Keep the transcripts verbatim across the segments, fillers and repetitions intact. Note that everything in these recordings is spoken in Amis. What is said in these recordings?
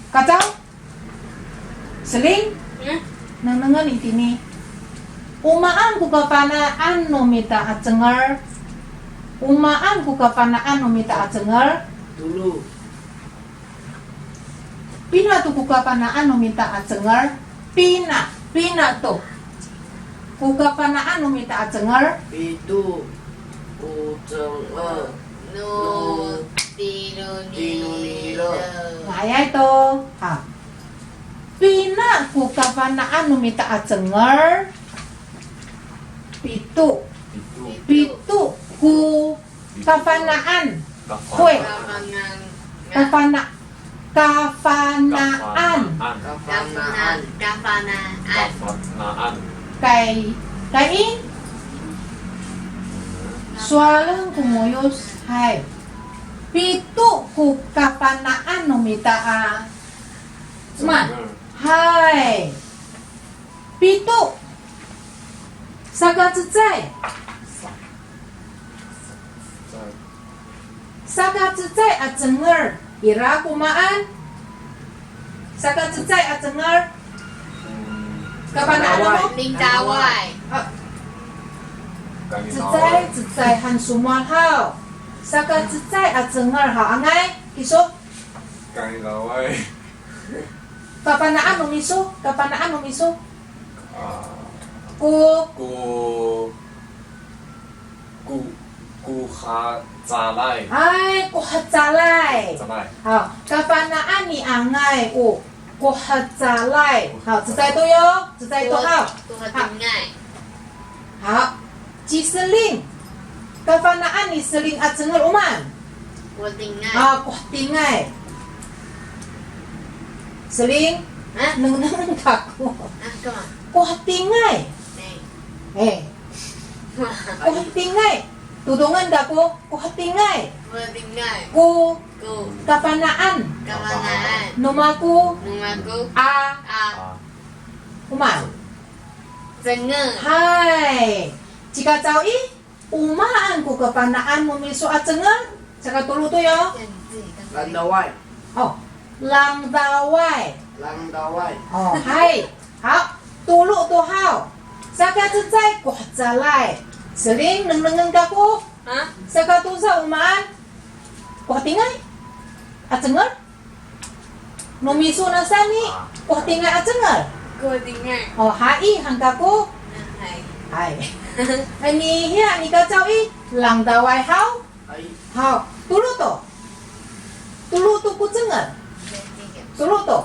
Kacaw? Seling? Hmm? Nengnengen itini. O maan ko kafana'an no mita a cengel? O maan ko kafana'an no mita a cengel? Tolo. Pina to ko kafana'an no mita a cengel? Pina, pina to ko kafana'an no mita a cengel? Pito ko cengel no tinonilo. Nga'ayay to. Ha. Pina ko kafana'an no mita a cengel? Pito. Pito. Pito ko kafana'an. Kafana'an. Hoy. Kafana'an. Kafana, kafana'an. Kafana'an. Kafana'an. Kafana'an. Kay, kay. Sowalen ko ngoyos. Hay. Pito ko kafana'an no mita a cengel. Hay. Pito. Saka cecay. Saka cecay a cengel. Ira ko maan? Saka cecay a cengel. Kafana'an no? Lingdaway. A. Cecay, cecay han somowal haw. Saka cecay a cengel haw. Angay, kiso. Kangilaway. Kafana'an no miso, kafana'an no miso. A. Ko. Ko, ko, kohecalay. Ay, kohecalay. Kohecalay. Haw, kafana'an ni angay o kohecalay. Haw, cecay to yo, cecay to haw. Kohetingay. Haw. Ci Seling. Kafana'an ni Seling a cengel o maan? Kohetingay. A, kohetingay. Seling. Ha? Nengnengen kako. A, kama? Kohetingay. E. E. Kohetingay. Todongen kako. Kohetingay. Kohetingay. Ko. Ko. Kafana'an. Kafana'an. No mako. No mako. A. A. O maan? Cengel. Hay. Ci Kacaw i, o maan ko kafana'an no miso a cengel? Saka tolo to yo. Langdaway. O, langdaway. Langdaway. O, hay. Haw, tolo to haw. Saka cecay kohecalay. Seling, nengnengen kako. Ha? Saka tosa o maan? Kohetingay a cengel? No miso na sani, kohetingay a cengel. Kohetingay. O, hay han kako. Hay. Hay. Hay, ni hiya ni Kacaw i, langdaway haw. Hay. Haw, tolo to. Tolo to ko cengel. Tolo to.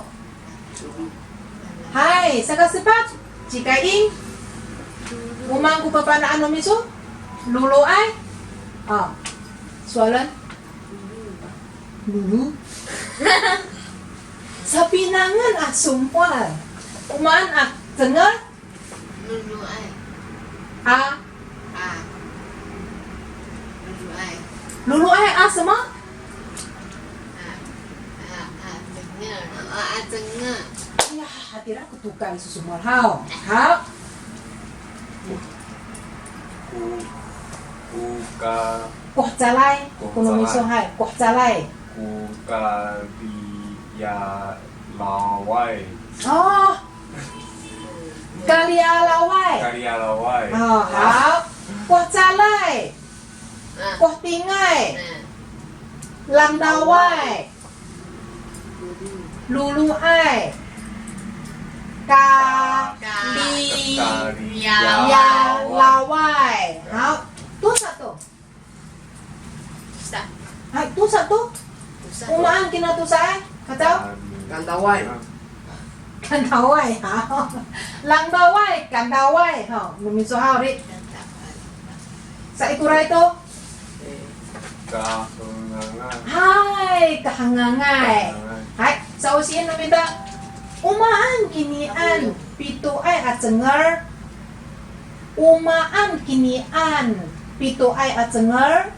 Hay, saka sepat, ci Kaying. O maan ko kafana'an no miso? Loloay. A, sowalen. Lolo. Sapinangan a somowal. O maan a cengel? Loloay. A. A. Loloay. Loloay a soma? A, a, a cengel. A, a cengel. Iya, hatira ko tokay iso somowal haw. Haw. Ko, ko ka. Kohecalay. Kohecalay. Ko no miso hay, kohecalay. Ko kaliyalaway. O. Kaliyalaway. Kaliyalaway. O, haw. Kohecalay. Kohetingay. Langdaway. Loloay. Ka, li, ya, laway. Haw. Tosa to. Tosa. Hay, tosa to. Tosa. O maan kina tosaay? Kacaw? Kandaway. Kandaway, haw. Langdaway, kandaway, haw. No miso haw ri. Saikoray to? Kahengangay. Hay, kahengangay. Kahengangay. Hay, sa'osien no mita. O maan kinian pitoay a cengel? O maan kinian pitoay a cengel?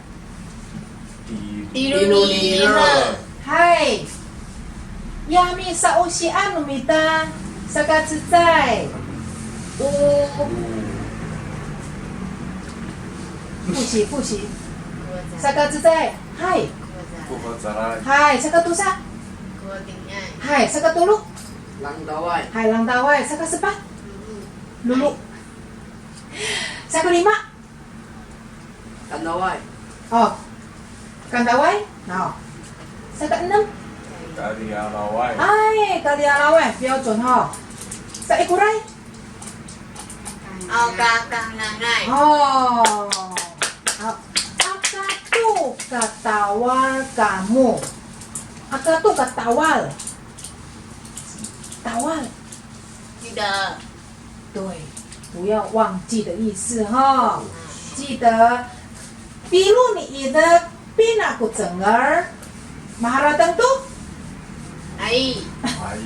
Ti-, tinonira. Hay. Ya misa'osian no mita, saka cecay. O. O. Pusi, pusi. Saka cecay. Hay. Hay, saka tosa. Hay, saka tolo. Langdaway. Hay, langdaway. Saka sepat. Lolo. Saka lima. Kandaway. O. Kandaway. O. Saka enem. Kaliyalaway. Hay, kaliyalaway. 标准 ho. Sa ikoray. O, ka, kahenangay. O. Aka to ka tawal kamo. Aka to ka tawal. Tawal. 记得。对，不要忘记的意思哈。记得。Pilo ni Idep, pina ko cengel? Maharateng to? Hay. Hay.